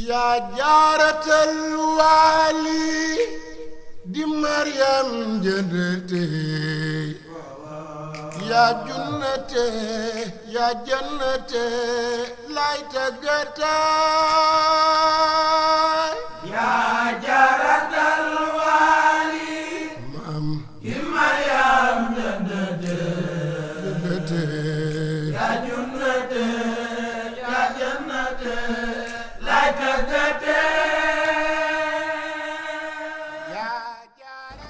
yaa jaaratal waali di Maryam jëndate yaa junnate yaa jannate lay tàggataay yaa jaaratal waali maam di Maryam jëndate yaa junnate yaa jannate lay tàggate.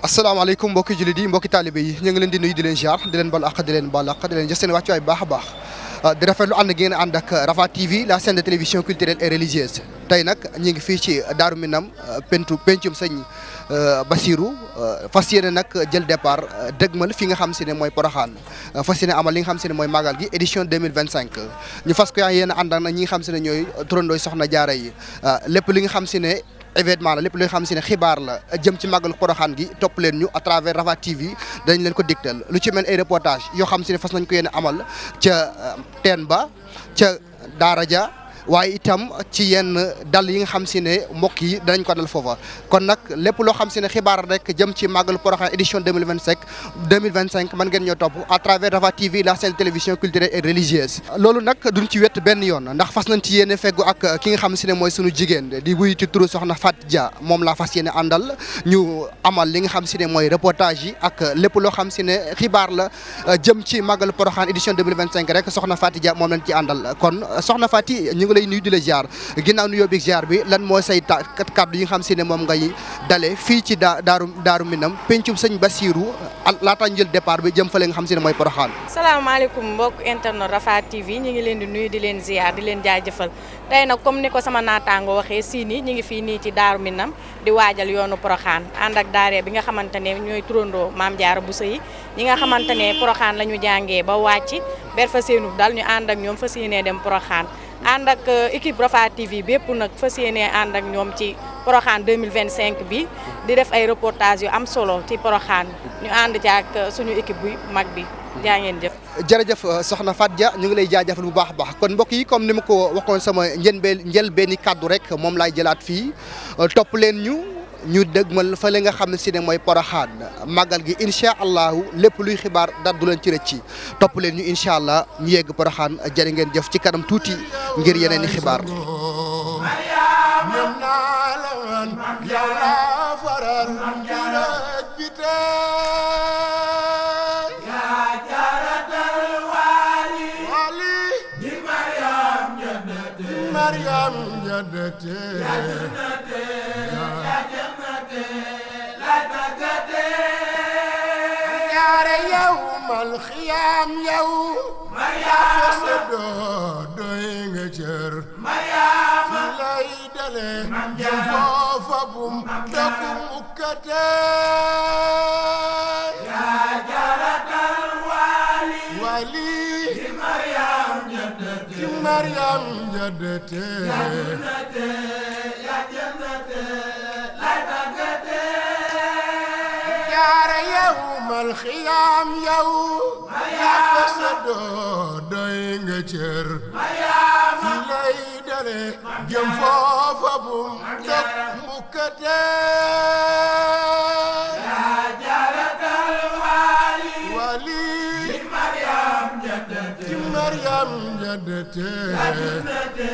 asalaamaaleykum mbokki jullit yi mbokki taalibe yi ñu ngi leen di nuyu di leen ziar di leen bal ak di leen bal ak di leen jox seen wàccuwaay baax a baax di rafetlu ànd ngeen ànd ak Rafah TV la chaîne de télévision culturelle et religieuse. tey nag ñu ngi fii ci Daaru Minam pencum sëñ Bassirou fas yéene nag jël départ dëgmal fi nga xam si ne mooy Porokhane fas yéene amal li nga xam si ne mooy magal gi édition 2025 ñu fas ko yéen a ànd ak ñi nga xam si ne ñooy turandooy soxna jaara yi lépp li nga xam si ne événement la lépp loo xam si ne xibaar la jëm ci màggal Porokhane gi topp leen ñu à travers Rafah TV dañ leen ko digtal lu ci mel ay reportage yoo xam si ne fas nañ ko yéen amal ca teen ba ca daara ja waaye itam ci yenn dal yi nga xam si ne mbokk yi danañ ko dal foofa kon nag lépp loo xam si ne xibaar rek jëm ci màggal Porokhane édition 2025 mën ngeen ñoo topp à travers Rafah TV la chaîne télévision culturelle et religieuse. loolu nag duñ ci wett benn yoon ndax fas nañ ci yéene feggu ak ki nga xam si ne mooy sunu jigéen di wuyu ci turu soxna Fatou Dia moom laa fas yéene àndal ñu amal li nga xam si ne mooy reportage yi ak lépp loo xam si ne xibaar la jëm ci màggal Porokhane édition 2025 rek soxna Fatou Dia moom lañ ci àndal kon soxna Fatou ñu ngi lay nuyu di la ziar ginnaaw nuyoo bi ziar bi lan moo say kàddu yi nga xam si ne moom ngay dale fii ci Daaru Minam pencum sëñ Bassirou laata ñu jël départ bi jëm fële nga xam si ne mooy Porokhane. salaamaaleykum mbokk internet Rafah TV ñu ngi leen di nuyu di leen ziar di leen jaajëfal tey nag comme ni ko sama naataango waxee sii nii ñu ngi fii nii ci Daaru Minam di waajal yoonu Porokhane ànd ak daare bi nga xamante ne ñooy turandoo Maam Jaara Buso yi ñi nga xamante ne Porokhane la ñu jàngee ba wàcc ber fa seenu dal ñu ànd ak ñoom fas yéenee dem Porokhane ànd ak équipe Rafah TV bépp nag fas yéenee ànd ak ñoom ci Porokhane 2025 bi di def ay reportage yu am solo ci Porokhane ñu ànd ci ak suñu équipe bu mag bi jaa ngeen jëf. jërëjëf soxna Fatou Dia ñu ngi lay jaajëfal bu baax a baax kon mbokk yi comme ni ma ko waxoon sama njëlbeeni kàddu rek moom laay jëlaat fii topp leen ñu dëgmal fa li nga xam ne si ne mooy Porokhane màggal gi incha allahu lépp luy xibaar dara du leen ci rëcc topp leen ñu incha allah ñu yegg Porokhane jërë ngeen jëf ci kanam tuuti ngir yeneen i xibaar. Maryam jëndate yaare yawmal xiyaam yow Maryam doy nga cër fi lay dale foofa bum dëkku mukkate yaa jaaratal waali di Maryam jëndate Maryam jëndate yaa junnate yaa jannate lay tàggate yaare yawmal xiyaam yow doy nga cër fi lay dale jëm foofa bum dëkk mukkate yaa jaaratal waali di Maryam jëndate Maryam jëndate yaa junnate